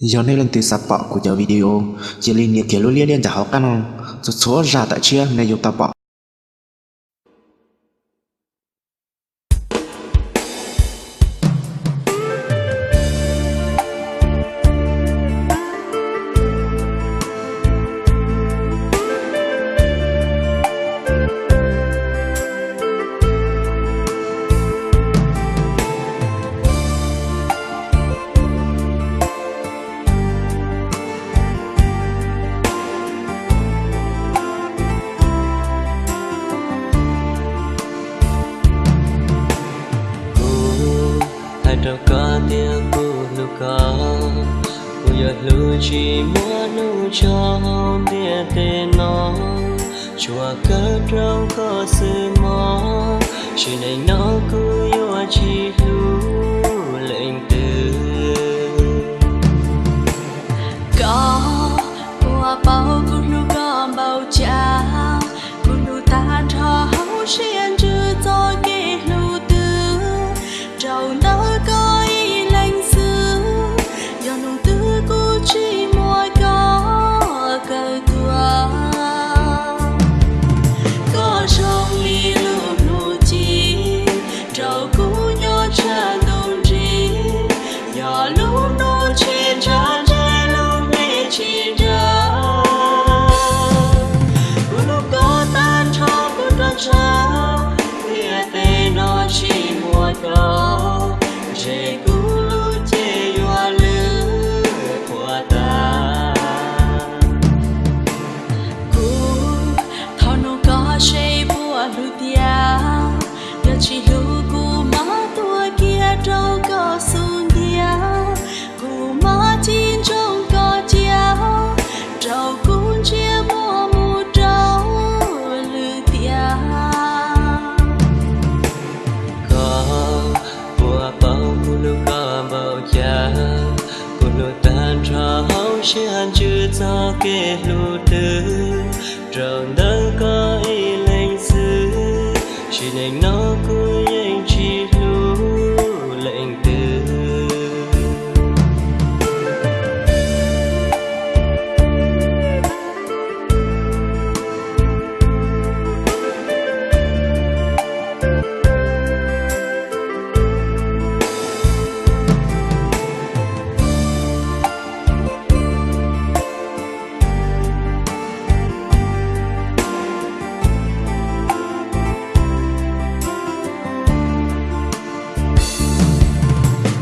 Yog nej leej twg xav pom kuv cov video, cia li nias kiag lub liab liab ntawm hauv qab no, txhua txhua zaj tawm tshiab nej yuav tau pom. Kuv hais rau koj tias kuv hlub koj, kuv yuav hlub tsis muaj hnub tso hauv ntiaj teb no. Tsuas kawm rau koj xwb mog, sim neej no kuv yuav tsis hlub leej twg. Koj puas paub kuv hlub koj npaum cas? Kuv hlub tag nrho hauv siab ntsws txoj kev hlub twg rau ntawm koj ib leeg xwb. Yog hnub twg kuv tsis muaj koj kawm tuaj, koj zoo li lub hnub ci rau kuv nyob tshaj ntuj nrig. Yog lub hnub tsis ntshav ntshe lub me tsis nra. Kuv hlub koj tag nrho kuv roj ntsha, ntiaj teb no tsis muaj koj, ntshe kuv lub cev yuav lwj qhuav tas. Kuv thov nug koj seb puas hlub tiag, yog tsis hlub kuv mam tuag kiag rau koj xub ntiag. Kuv mam tsis ntsoov koj cia, rau kuv ntsia muaj mus rau lwm tiam. Koj puas paub kuv hlub koj npaum cas? Kuv hlub tag nrho hauv siab ntsws txoj kev hlub twg rau ntawm koj ib leeg xwb. Sim neej no kuv yeej tsis hlub leej twg.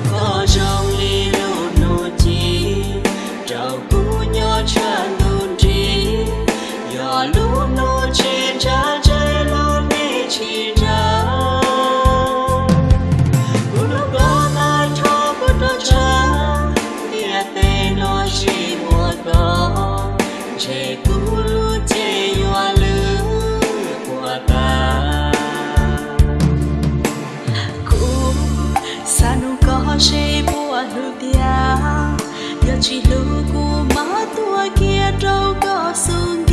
Koj zoo li lub hnub ci rau kuv nyob tshaj ntuj nrig. Yog lub hnub tsis ntshav ntshe lub me tsis nra. Kuv hlub koj tag nrho kuv roj ntsha, ntiaj teb no tsis muaj koj, ntshe kuv lub cev yuav lwj qhuav tas. Kuv xav nug koj seb puas hlub tiag, yog tsis hlub kuv mam tuag kiag rau koj xub